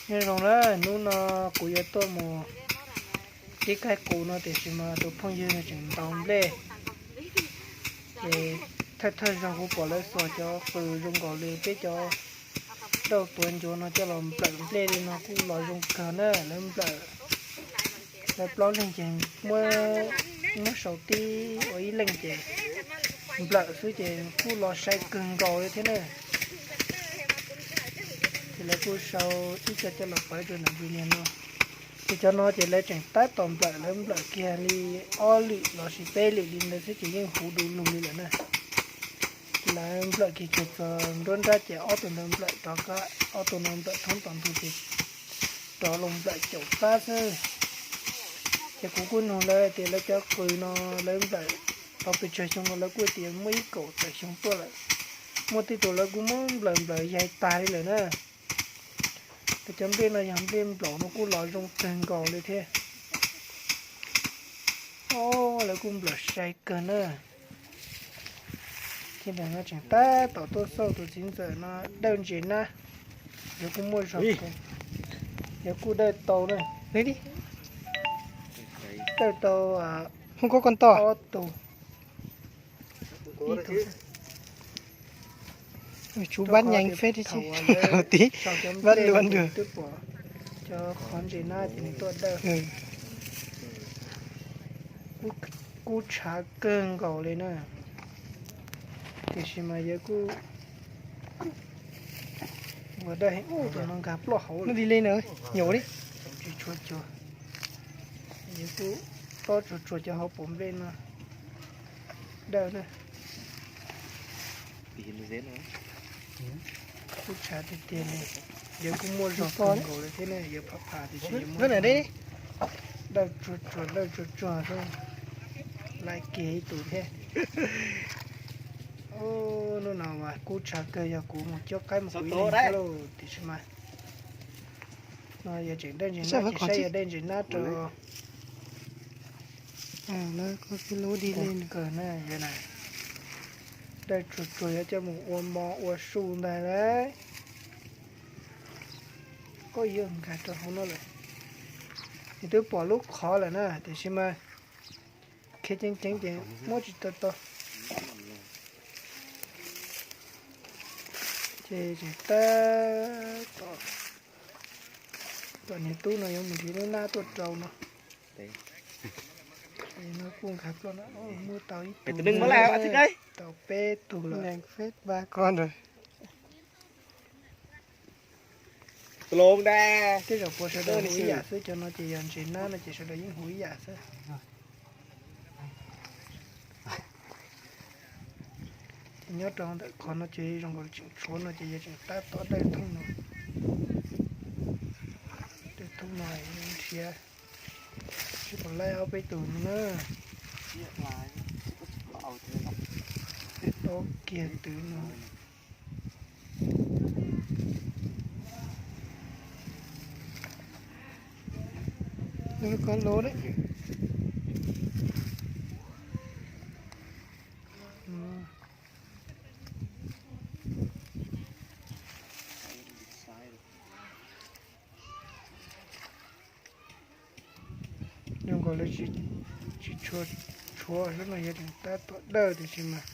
Nyob zoo na, hnub no kuv yuav tuaj mus ib kaig qus no tiam sis mas tus phooj ywg no tseem ntaus nplej. Ces thawj thawj zaug kuv pom lawv xuas cov qws zoo nkaus li peb cov dauj tuav ncuav no coj los nplawm nplej li no kuj los zoo kawg na. Lawv nplawm, lawv plaub leeg ces muab, muab sau tib ua ib leeg ces nplawm xwb ces kuj los sai kawg nkaus li thiab na. Ces lawv kuj sau ib co coj los pawv rau ntawm video no. Ces cov no ces lawv tseem tab tom nplawm, lawv nplawm kiag li ob lwm los sis peb lwm li ntawd xwb ces yeej huv du lug li lawm na. Lawv nplawm kiag kiag txog nruab nrab ces ob tug ntawd nplawm rov qab, ob tug no nplawm thoob tom ntug ces rov los nplawm caum qab xwb. Ces kuv kuj nug lawv tias lawv cov qws no lawv nplawm tau pes tsawg xyoo no, lawv kuj tias muaj ib kaum tawm xyoo tuaj lawm. Muaj tej tus lawv kuj muab nplawm nplawm yaig tag li lawm na. Lawv cov nplej no yog nplej nplaum no kuj los zoo kawg nkaus li thiab. Lawv kuj nplawm sai kawg na. Ces ntawm no tseem tab tom tuaj xauj tus txiv ntxawm no dawj ntses nab. Yog kuj muaj zog, yog kuj dawj tau na. Dawj tau ob tug. Ib tug, tsub bab nyees feb tib, bab luas ntag. Twb pom cov qhov ntses nab ces nws tuaj dawj, kuj tshav kawg nkaus li na. Tiam sis mas yawg kuj ua dawj heev, tus no nkag ploj hauv lawm. Tsis tshua cuag, yawg kuj tob tsuag tsuag cov hauv paus nplej no dawj na. Kuj tshav tiag tiag li, yawg kuj muaj zog kawg nkaus li thiab ne, yawg pham pham tiam sis yawg muaj dawj tsuag tsuag, dawj tsuag tsuag xwb. Laiv kiag ib tug thiab. Hnub no mas kub tshav kawg, yog kuv mus cuab qaib mus kuv ib leeg thiab lauj, tiam sis mas no yog tseem dawj ntses nab, ces saib yog dawj ntses nab rau kawg na. Dawj tsuag tsuag yuav coj mus ua mov ua su ntag lauj. Koj yuav nkag rau hauv no lawm. Nws twb pom lub qhov lawm na, tiam sis mas khiav ceev ceev ces muab tsis tau tau. Ces tseem tab tom, tom niag tub no yuav mus nrhiav lub nab tuaj rau no. No kuj nkag ploj no, muab tau ib tug, tau peb tug lawm. Tej zaum puas sawv daws hu ib yam xwb, cov no ces yog ntses nab no ces sawv daws yeej hu ib yam xwb. Ces nyob rau ntawm qhov no ces zoo nkaus tseem tshuav no ces yog tseem tab tom dawj thooj no. Dawj thooj no nrhiav seb puas laib ob peb tug no na. Ob kiag twv no. Zoo nkaus li tsis tshua tshuav sub no, yog tseem tab tom dawj tiam sis mas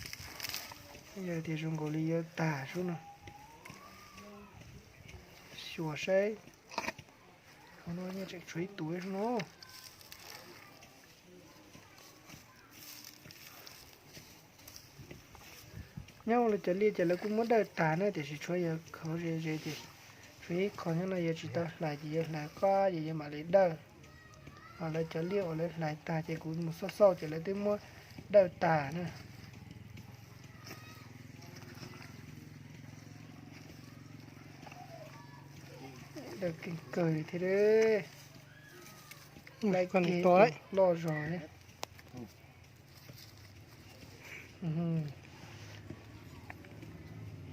yog tias zoo nkaus li yuav tag sub no. Xyuas saib, hauv no yeej tseem tshuav ib tug sub no. Nyob ua li cov liaj ces lawv kuj muab dawj tag na, tiam sis tshuav yog qhov ze ze ces tshuav ib qho nyob no yuav tsis tau hlais ces yuav hlais qab ces yuav mam li dawj. Ho lawv cov liaj uas lawv hlais tag ces kuv mus xauj xauj ces lawv twb muab dawj tag na. Dawj keej kawg li thiab. Laj kiag loj zog li.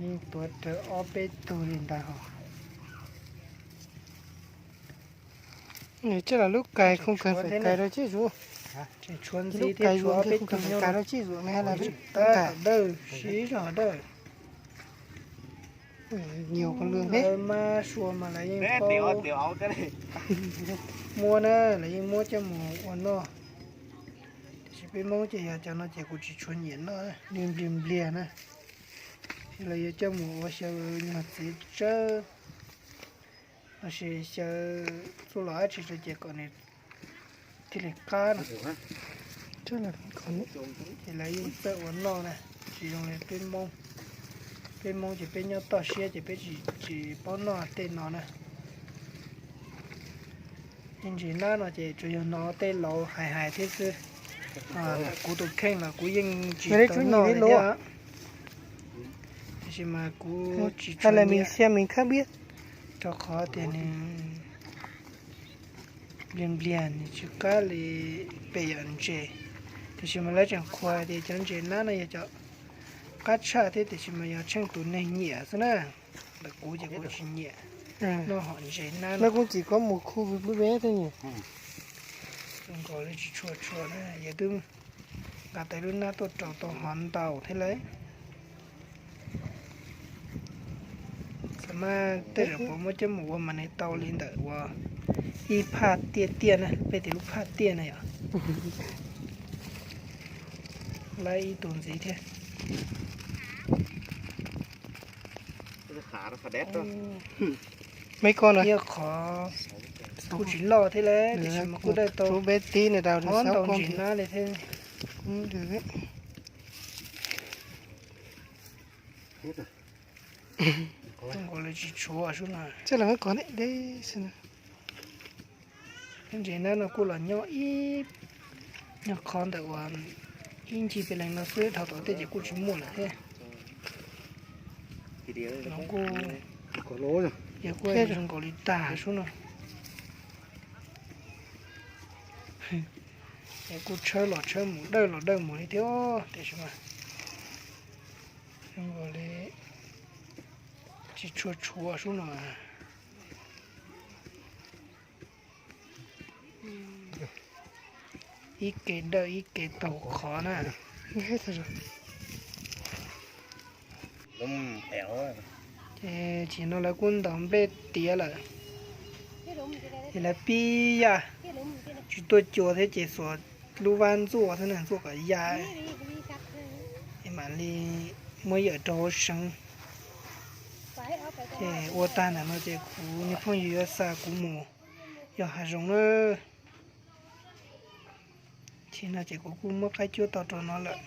Yeej tuav rawv ob peb tug li ntag hos. Nws coj los lub kais, khoom kais, kais rau tsib zuv. Lub kais zuv, khoom kais rau tsib zuv, nws hais los lub kais dawj, sib zog dawj. Nyuag qhov lwg thiab. Mab sua mas lawv yeej muab na, lawv yeej muab coj mus ua noj. Tiam sis peb Hmoob ces yog cov no ces kuv tsis tshua nyiam noj, nws npliag npliag na. Ces lawv yuav coj mus ua xyaw nyuag txiv tsawb, los sis xyaw txuj lom dab tsi rau ces kom nws thiaj li qab no. Ces lawv yeej txawj ua noj na, tsis zoo li peb Hmoob. Peb Hmoob ces peb nyob toj siab ces peb tsis paub noj tej no na. Ntses nab no ces tsuas yog hnov tej laus hais hais thiab xwb. Kuv tus kheej los kuv yeej tsis tau noj li thiab. Tiam sis mas kuv tsis tshua nyiam, rau qhov tias nws npliag npliag, nws tsis qab li pem yam ntses. Tiam sis mas lawv tseem qhuas tias cov ntses nab no yog cov qab tshaj thiab, tiam sis mas yog tsheej tus neeg nyiam xwb na. Ntawm kuv ces kuv tsis nyiam noj hom ntses nab no. Kuv tsis, koj mus khu peb thiab. Zoo nkaus li tsis tshua tshua na, yog twb nqa tau lub nab tuaj rau tau hov ntau thiab lauj. Xav mas tej zaum puas muab coj mus ua mas nws tau li ntawm uas ib phaj tiaj tiaj na, peb tias lub phaj tiaj na yom. Lawv ib tug ntxiv thiab. Ib qhov kuj tsis loj thiab lauj, tiam sis mas kuj dawj tau ob ntau ntsis nab li thiab. Zoo nkaus li tsis tshuav sub no. Ntses nab no kuj los nyob ib nyuag qhov ntawm uas ib ncig peb leeg no xwb, dhau tom tej ces kuj tsis muaj lawm thiab. Yog kuj zoo nkaus li tag sub no. Es kuj tshawb los tshawb mus, dawj los dawj mus li thiab, tiam sis mas zoo nkaus li tsis tshua tshuav sub no. Ib ke dawj ib ke taug qhov na. Ces chim no lawv kuj ntaus nplej tiav lawm, ces lawv pib ya, tsis tuaj cua thiab ces xuas lub vab ntxuaj thiab na, ntxuaj kom ya, es mam li muab yawm rau hauv seev. Ces ua tag ntawm no ces kuv niag phooj ywg yuav xa kuv mus yos hav zoov na. Chim no ces kuv kuj muab qaib cuab tau rau no lawm.